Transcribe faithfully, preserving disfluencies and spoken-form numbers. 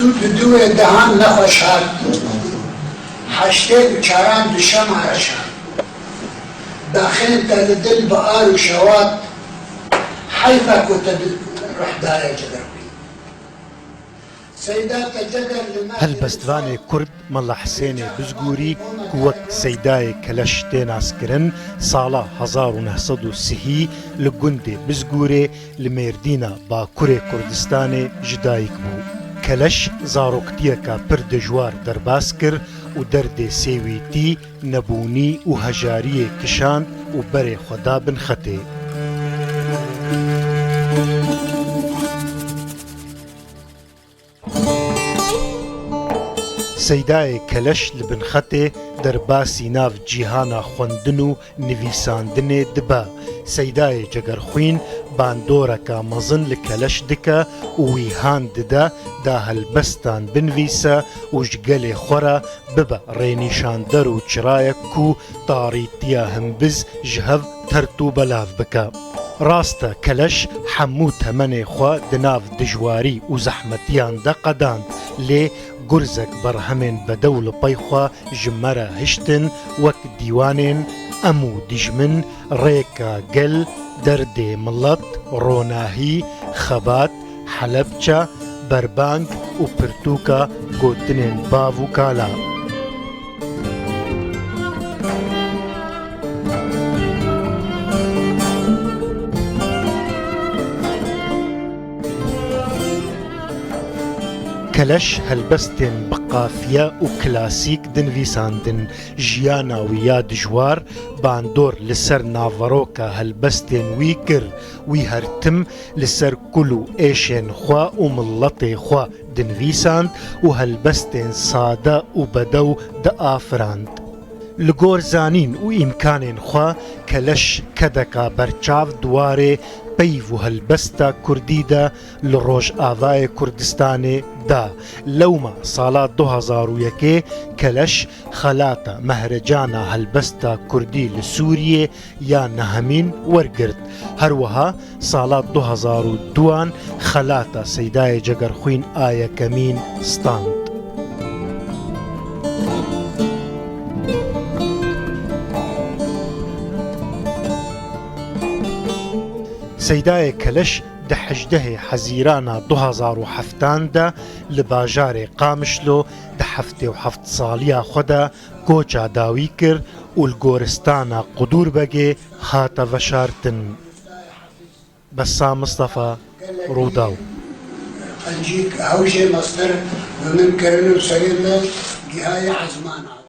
Tu di duwê dehan nexweş hat. Heştê û çaran di şema re şand. Daxên te li dil bi ar û şewat. Heyf e ku te bi rih daye Cegerxwîn. Seyda te Ceger li me Helbestvanê Kurd Mela Hisênê Bizgûrî ku wek Seydayê Keleş tê naskirin, sala hezar û neh sed û sihî li gundê Bizgûrê li Mêrdîna Bakurê Kurdistanê ji dayik bû. Keleş zaroktiyeka pir dijwar derbas kir û derdê sêwîtî, nebûnî û hejariyê kişand û berê xwe da binxetê. Seydayê Keleş li binxetê derbasî nav cîhana xwendin û nivîsandinê dibe. Seydayê Cegerxwîn bandoreka mezin li Keleş dike û wî han dide da helbestan binivîse û ji gelê xwe re bibe rênîşander û çirayek ku tarîtiya himbiz ji hev tert û belav bike. Rast e, Keleş hemû temenê xwe di nav dijwarî û zehmetiyan de qedand, lê gurzek berhemên bedew li pey xwe ji me re hiştin, wek dîwanên Em û Dijmin, Rêka Gel, Derdê Milet, Ronahî, Xebat, Helebçe, Berbang û pirtûka Gotinên Bav û Kala. Keleş helbestên bi qafiye û klasîk dinivîsandin. Jiyana wî ya dijwar bandor li ser naveroka helbestên wî kir. Wî her tim li ser kul û êşên xwe û miletê xwe dinivîsand û helbestên sade û bedew diafirand. Li gor zanîn û îmkanên xwe, Keleş kedeka berçav di warê peyv û helbesta kurdî de li Rojavayê Kurdistanê da. Lewma sala du hazar û yekê Keleş xelata Mehrecana Helbesta Kurdî li Sûriyê ya nehemîn wergirt. Her wiha sala du hazar û duan xelata Seydayê Cegerxwîn a yekemîn stand. Seydayê Keleş di hejdehê Hezîrana du hazar û heftan de li bajarê Qamişlo di heftê û heft saliya xwe de koça dawî kir û li goristana Qudûrbegê hate veşartin. Bessam Mistefa, Rûdaw. Qencîk, hewşê mestir bi min kirin û serê min gihaye ezmana.